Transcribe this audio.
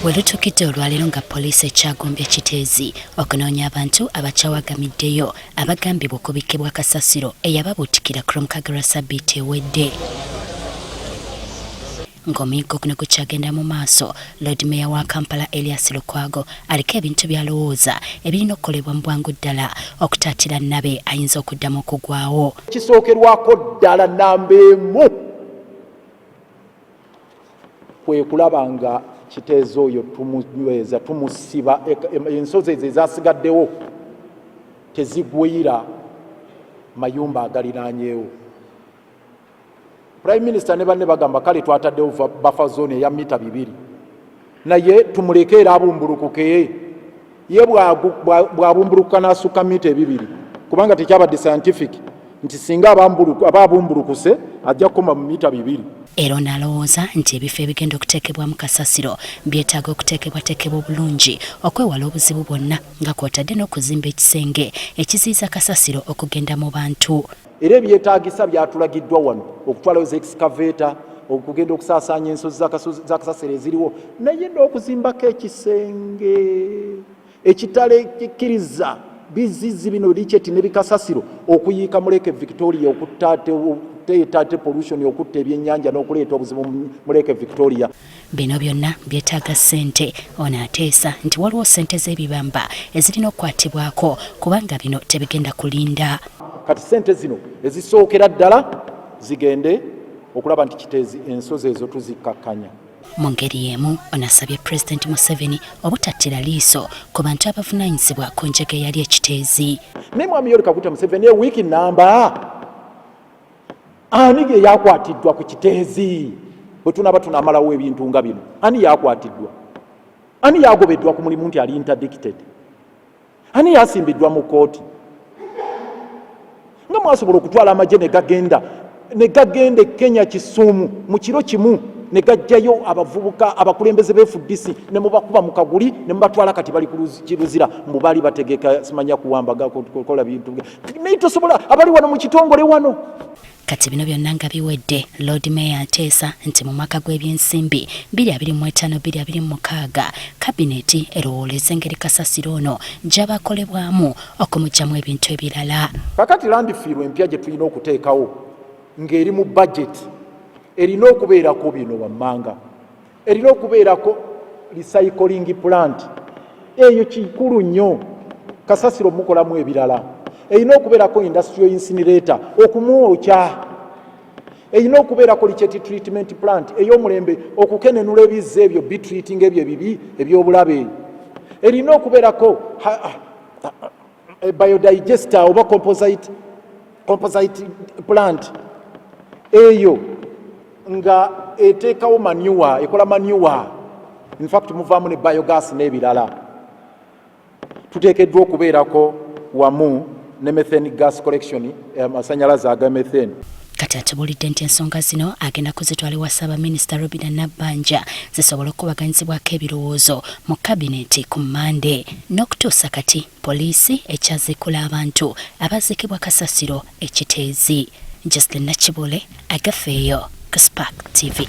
We lutuukidde olwaleero nga poliisi ekyagumbye Kiteezi okunoonya abantu abakyawagamiddeyo abagambibwa okubikkibwa kasasiro eyababuutikira ku Lwomukaaga lwa ssabbiiti ewedde. Ng'omuyiggo guno gukyagenda mu maaso, Lord Mayor wa Kampala Elias Lukwago aliko ebintu by'alowooza ebirina okukolebwa mu bwangu ddala okutaatira nnabe ayinza okuddamu okugwawo. Ekisookerwako ddala namba emu kwe kulaba nga Kiteezi oyo tumunyweza, tumusiba, ensozi ezo ezasigaddewo tezigwira mayumba agaliraanyeewo. Prime Minister ne banne bagamba kale twataddewo buffer zone eya mita 2, naye tumuleke era abumbulukuke. Ye bw'abumbulukuka n'asukka mita 2, kubanga tekyabadde scientific nti singa aba abumbulukuse ajja kukoma mu mita 2. Era ono alowooza nti ebifo ebigenda okuteekebwamu kasasiro byetaaga okuteekebwateekebwa obulungi okwewala obuzibu bwonna, nga kw'otadde n'okuzimba ekisenge ekiziyiza kasasiro okugenda mu bantu. Era ebyetaagisa byatulagiddwa wano, okutwalayo zi excavator, okugenda okusaasaanya ensozi za kasasiro eziriwo, naye n'okuzimbako ekisenge ekitale kikkiriza bizizi bino licheti ne bikasasiro okuyiika mu Lake Victoria, okuteeta pollution, okutta ebyennyanja n'okuleeta obuzibu mu Lake Victoria. Bino byonna byetaaga ssente. Ono ateesa nti waliwo ssente z'ebibamba ezirina okukwatibwako kubanga bino tebigenda kulinda. Kati ssente zino ezisookera ddala zigende okulaba nti Kiteezi ensozi ezo tuzikkakkanya. Mu ngeri y'emu ono asabye Pulezidenti Museveni obutattira liiso ku bantu abavunaanyizibwa ku njega eyali Ekiteezi. Naye Mwami Yoweri Kaguta Museveni, ewiiki namba ani ge yakwatiddwa ku Kiteezi? Bwe tunaba tunamalawo ebintu nga bino, ani yakwatiddwa? Ani yagobeddwa ku mulimu nti ali interdicted? Ani yasimbiddwa mu kkooti? Nga mwasobola okutwala amagye ne gagenda e Kenya Kisumu mu kiro kimu ne gajjayo abavubuka abakulembeze b'e FDC ne mubakuba mu kaguli ne mubatwala, kati bali ku Kiruzira, mbu baali bategeka simanya kuwamba kukola bintu, naye tosobola abali wano mu kitongole wano. Kati bino byonna nga biwedde, Lord Mayor ateesa nti mu mwaka gw'ebyensimbi 2025 2026 kabineeti erowooleza engeri kasasiro ono gy'aba akolebwamu okumuggyamu ebintu ebirala. Kakati landfill empya gye tulina okuteekawo ng'eri mu budget erina okubeerako bino wammanga: erina okubeerako recycling plant, eyo kikulu nnyo, kasasiro mukolamu ebirala; erina okubeerako industrial incinerator okumwokya; erina okubeerako leachate treatment plant ey'omulembe okukenenula ebizzi ebyo, bitreating ebyo ebibi ebyobulabe; erina okubeerako biodigester oba composite plant eyo nga eteekawo manure, ekola manure, in fact muvaamu ne biogas n'ebirala. Tuteekeddwa okubeerako wamu ne methane gas collection, amasanyalaze aga methane. Kati atubuulidde nti ensonga zino agenda kuzitwala ewa Ssaabaminisita Robina Nabbanja zisobole okukubaganyizibwako ebirowoozo mu kabineeti ku Mmande. N'okutuusa kati poliisi ekyaziikula abantu abaziikibwa kasasiro Ekiteezi. Jocelyn Nakibule, Agafeeyo ku Spark TV.